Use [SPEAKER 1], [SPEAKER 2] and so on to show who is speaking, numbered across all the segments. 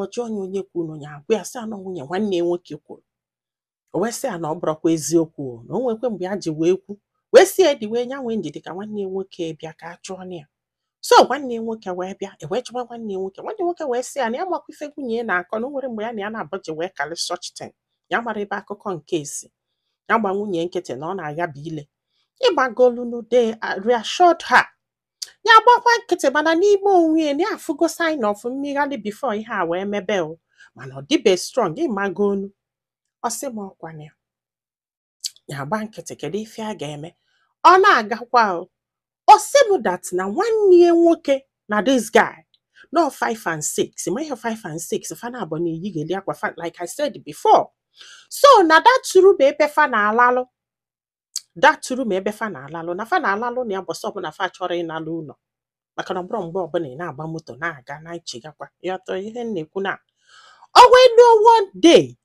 [SPEAKER 1] Ọjọọ onye onye kwuru ya agwa ya sị anọ nwunye nwanne ya nwoke kwuru. O wee sị ya na ọ bụrọkwa eziokwu o, na o nwekwe mgbe ya ji wee kwu, wee sị ya ediwe ya nwee ndidi ka nwanne ya nwoke bịa ka a chụọ ya. So nwanne ya nwoke wee bịa, e wee chọba nwanne ya nwoke. Nwanne ya nwoke wee sị ya na ya makwa ife nwunye ya na-akọ, na o nwere mgbe ya na ya na-abọji wee kalị such thing. Ya mara ebe akụkọ nke esi ya gba nwunye nkịtị na ọ na-aghabi ile ịgbagolu. They reassured her, ya gbakwa nkịtị, mana n'ime onwe ya na ya afụgo sign of mmighalị before ihe a wee mebe o, mana ọ dịbe strong. Ịmagonu, ọ sị m ọkwana ya, ya agba nkịtị. Kedu ife a ga-eme? Ọ na-agakwa o. Ọ sị m that na nwanne ya nwoke na this guy no 5 and 6, ma ihe 5 and 6 fa na-abụ na-eyigheli akwa fa, like I said before. So na that room ebe fa na-alalụ, that room ebe fa na-alalụ, na fa na-alalụ na ya bọsị ọbụla fa chọrọ ịnalụ ụlọ, maka na ọ bụrụ mgbe ọbụla ị na-agba moto na-aga na-echigakwa ya tọ. Ihe m na-ekwu na o wee luo one day,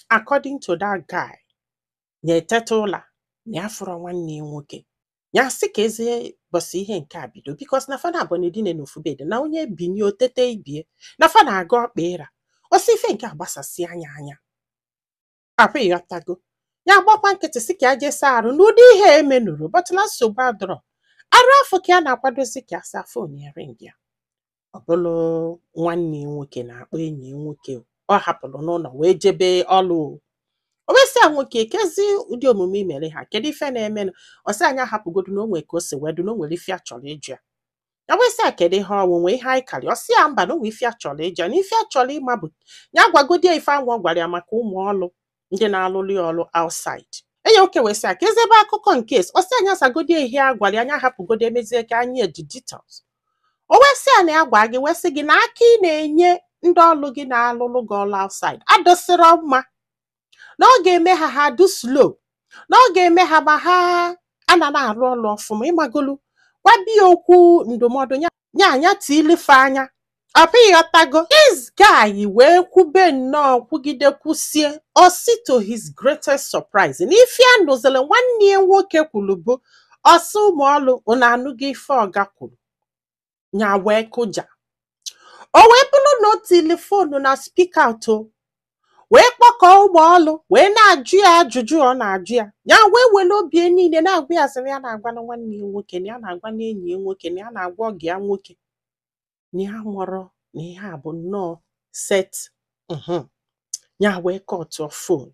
[SPEAKER 1] according to that guy, ya eteta ụla na ya fụrụ nwanne ya nwoke. Ya sị ka eze bọsị ihe nke a bido, because na fa na-abụ na edine n'ofu bed, na onye binye otete ibie na fa na-aga ọkpa ịra. Ọsị ife nke a gbasasị anya anya akwa ịghọtago. Ya gbakwa nkịtị, sị ka ya jee saa arụ n'ụdị ihe emenuru, but na nsogbu adọrọ arụ afọ ka ya na-akwadozi ka ya saa, phone ya ring. Ya ọ bụlụ nwanne ya nwoke na-akpọ enyi ya nwoke ọ hapụrụ n'ụlọ wee jebe ọlụ o. O wee sị ya, nwoke, kezi ụdị omume i mere ha? Kedu ife na-emenụ? Ọ sị anyị ahapụgodu na o nwere ka o si wee dị, na o nwere ife a chọrọ ịjụ ya. Ya wee sị ya, kedu ihe ọnwụ nwee ihe anyị karị? Ọ sị ya mba, na o nwere ife a chọrọ ịjụ ya, na ife a chọrọ ịma bụ ya gwagodi ya ife ahụ ọ gwara ya maka ụmụ ọlụ ndị na-alụlụ ya ọlụ outside. Enyi nwoke wee sị ya, ka ezi ebe akụkọ nke esi? Ọ sị anyị asagodi ya ihe a gwara ya, anya ahapụgodo, emezie ka anyị eji details. O wee sị ya na ya gwa gị, wee sị gị na aka ị na-enye ndị ọlụ gị na-alụlụ gị ọlụ outside adọsịrọ mma, na ọ ga-eme ha ha dị slow, na ọ ga-eme ha ma ha ana na-arụ ọlụ ọfụma. Ịmagolu gwabia okwu ndụmọdụ ya, nya anya tilife anya ọpụ ịghọtago. This guy wee kwube nnọọ, kwugide, kwusie. Ọ sị to his greatest surprise, na ife a nụzịrị nwanne ya nwoke kwuru bụ ọsị, ụmụ ọlụ unu anụgo ife ọga kwuru? Nya wee kụja. O wee bụrụ na o tili phone na speaker o wee kpọkọọ ụmụ ọlụ wee na-ajụ ya ajụjụ ọ na-ajụ ya. Ya wee were obi ya niile na-agwa ya, sị na ya na-agwa na nwanne ya nwoke, na ya na-agwa na enyi ya nwoke, na ya na-agwa ọgọ ya nwoke, na ya nwụrụ, na ihe a bụ nnọọ set. Ya wee kọtụọ phone,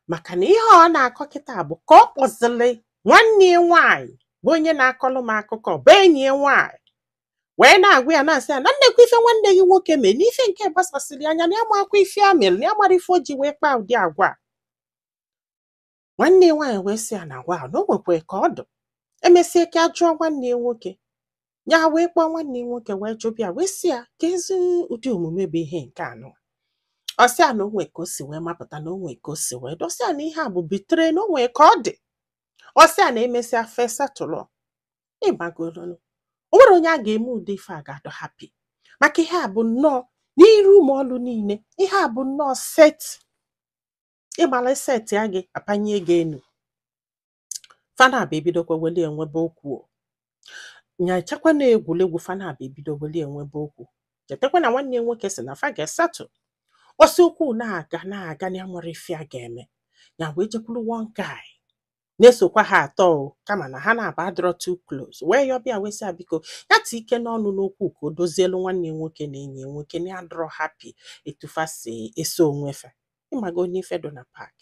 [SPEAKER 1] maka na ihe ọ na-akọ kịta bụ ka ọ kpọzili nwanne ya nwaanyị, bụ onye na-akọlụ m akụkọ, bụ enyi ya nwaanyị, wee na-agwa ya, na-asị ya na nnekwa ife nwanne gị nwoke mee, na ife nke gbasasịrị anya, na ya makwa ife ya mere, na ya mara ife o ji wee kpaa ụdị agwa a. Nwanne ya nwaanyị wee sị ya na wa na o nwekwa ka ọ dụ, emesie ka a jụọ nwanne ya nwoke. Ya wee kpọọ nwanne ya nwoke wee jụbịa, wee sị ya ka ezi ụdị omume bụ ihe nke anọ. Ọ sị ya na o nwee ka o si wee mapụta, na o nwee ka o si wee dọsị ya, na ihe a bụ bitere, na o nwee ka ọ dị. Ọ sị ya na emesịa fesatụlụ. Ịgbagolonu, o nwere onye a ga-eme ụdị ife a ga-adọ happy, maka ihe a bụ nnọọ n'iru ụmụ ọlụ niile. Ihe a bụ nnọọ set ịgbala set ya gị apanye gị enu. Fana bụ ebidokwa weli enwebe okwu o. Nyachakwa na egwuregwu, fana bụ ebido weli enwebe okwu. Chetakwa na nwanne ya nwoke sị na fa ga-esetụ ọsị. Okwu na-aga na-aga, na ya nwere ife a ga-eme. Ya wee jekwuru one guy na-esokwa ha atọ o, kama na ha na-aba adịrọ too close, wee yọbịa, wee sị ya biko, ya ti ike n'ọnụ n'okwu ka o dozielu nwanne ya nwoke na enyi ya nwoke na ya adịrọ happy etufa si eso onwe fa. Ịmago onye ife dị na park.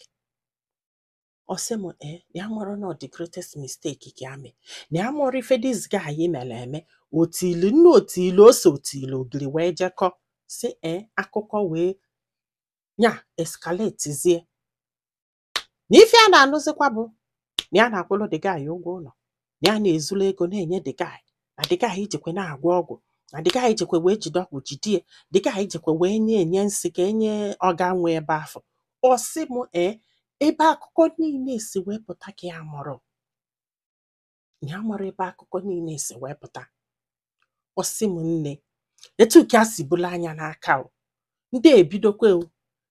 [SPEAKER 1] Ọ sị m ee, na ya mara na ọ the greatest mistake ka ya mee, na ya mara ife this guy mere eme. Otili nnu, otili ose, otili ogiri, wee jekọ si ee, akụkọ wee nya escalate. Na ife a na-anụzikwa bụ na ya na-akwụrụ the guy ụgwọ ụlọ, na ya na-ezulu ego na-enye the guy, na the guy jikwe na-agwọ ọgwụ, na the guy jikwe wee jide ọgwụ jidie, the guy jikwe wee nye enye nsị ka enye ọga nwe ebe afọ. Ọ sị m ee, ebe akụkọ niile si wee pụta ka ya mụrụ, ya mụrụ ebe akụkọ niile si wee pụta. Ọ sị m nne, etu ka a si bulu anya n'aka o, ndị ebidokwe o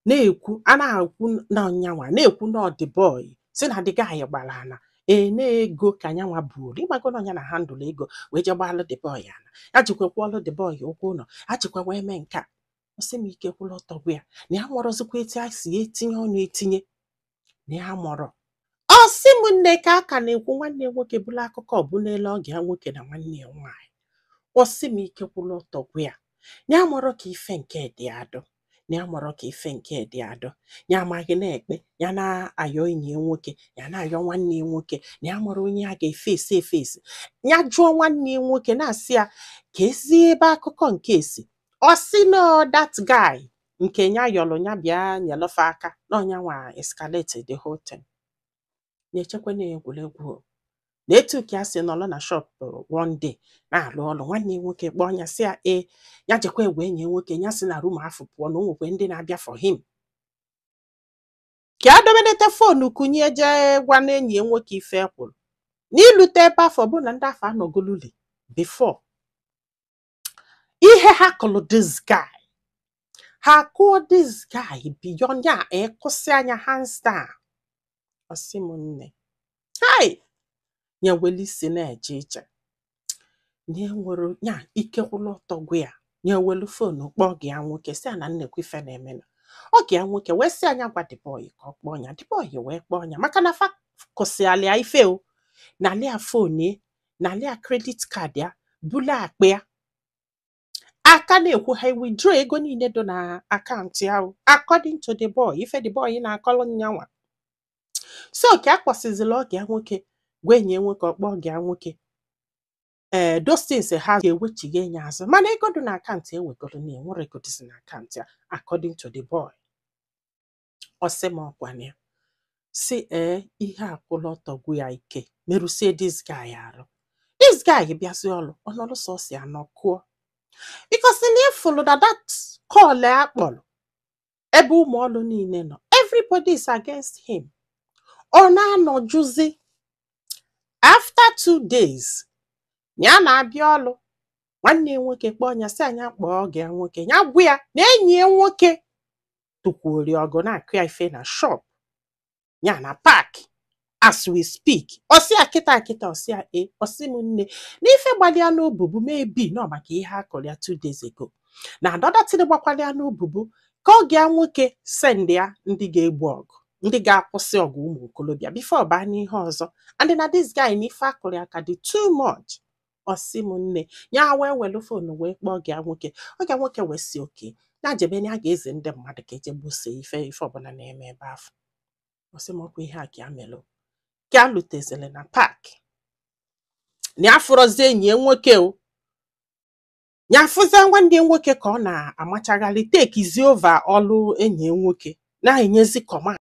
[SPEAKER 1] na-ekwu, a na-ekwu na ọnyanwa na-ekwu na ọ the boy si na the guy gbara ana ee na-ego ka nyanwa buuru. Ịgbago na ọnya na handle ego wee jee gbalụ the boy ana, ya jikwa kwụọlụ the boy ụgwọ ụlọ, ya jikwa wee mee nke a. Ọ sị m, ike kwụla ọtọ gwa ya na ya nwọrọzikwa etu a si etinye ọnụ etinye na ya mọrọ. Ọ sị m, nne, ka a ka na-ekwu, nwanne ya nwoke bụla akụkọ bụ n'elu ọgụ ya nwoke na nwanne ya nwaanyị. Ọ sị m, ike kwụla ọtọ gwa ya na ya mọrọ ka ife nke dị adụ, na ya mọrọ ka ife nke dị adụ. Ya amaghị na-ekpe ya, na-ayọ enyi ya nwoke, ya na-ayọ nwanne ya nwoke, na ya mọrọ onye a ga-efesi efesi. Ya jụọ nwanne ya nwoke, na-asị ya ka ezi ebe akụkọ nke esi. Ọ sị no, that guy nke ya yọrọ ya bịa nyelufe aka na ọnya nwa escalate the whole thing. Na-echekwa na egwuregwu o. Na etu ka ya si nọrọ na shop one day na-alụ ọrụ, nwanne ya nwoke kpọọ ya, sị ya ee, ya jekwa egwe enyi ya nwoke, ya si na room afụ pụọ, na o nwekwe ndị na-abịa for him, ka a dobenete phone kunye jee gwa na enyi ya nwoke ife kwuru. N'ilute ebe afọ bụ na ndị afọ anọgoluli before ihe ha kụrụ this guy, ha kụọ this guy beyond ya, ịkụsị anya hands down. Ọ sị m, nne, hai, ya weli isi na-eje ije na enwere ya ike kwụlụ ọtọ gwa ya. Ya welu phone kpọọ gị ya nwoke, sị ya na nnekwu ife na-eme na ọ gị ya nwoke wee sị anya gwa the boy ka ọ kpọọ ya. The boy wee kpọọ ya, maka na fa kụsịala ya ife o nalia phone ya, nalia credit card ya, bulu akpa ya. Aka na-ekwu, ha withdraw ego niile dị na akaụntụ ya o, according to the boy, ife the boy na-akọlụ nyanwa. So ka a kpọsịzịla ọgị ya nwoke gwa enyi ya nwoke, ọkpọ ọgị ya nwoke, ee, those things ha ga-ewechiga enye azụ, mana ego dị na akaụntụ ewegoro na enwere ego dịzi na akaụntụ ya, according to the boy. Ọ sị m, ọkwana ya si ee, ihe akwụla ọtọ gwụ ya ike merụsie this guy arụ. This guy bịazi ọlụ ọnọlụ sọsọ ya nọ kụọ, because na ịfụlụ na that call a kpọrọ ebe ụmụ ọlụ niile nọ, everybody is against him. Ọ na-anọjuzi. After 2 days, ya na-abịa ọlụ, nwanne ya nwoke kpọọ ya, sị anya kpọọ ọgọ ya nwoke, ya gwa ya na enyi ya nwoke tụkwuori ọgụ na-akụ ya ife na shop ya na park as we speak. Ọsị ya kịta kịta, ọsị ya e, ọsị m, nne, na ife gbalịa n'obubu maybe nọ maka ihe akụrụ ya 2 days ago, na another thing gbakwara ya n'obubu ka ọ ya nwoke send ya ndị ga-egbu ọgụ, ndị ga-akwụsị ọgụ ụmụ okolobịa before baa n'ihe ọzọ, and na this guy na ife akụrụ ya ka dị too much. Ọsị m, nne, ya wee welu phone wee kpọọ gị nwoke. Ọ ga nwoke wee si oke ya jebe na ya ga-eze ndị mmadụ ka eje gbusie ife ife ọbụla na-eme ebe afọ. Ọsị m, ọkwa ihe a ka ya melụ ka a lutezili na park, na ya fụrọzi enyi ya nwoke o. Ya fụzie nwanne ya nwoke ka ọ na-amachagharị, takezie over ọlụ enyi ya nwoke, na-enyezi command.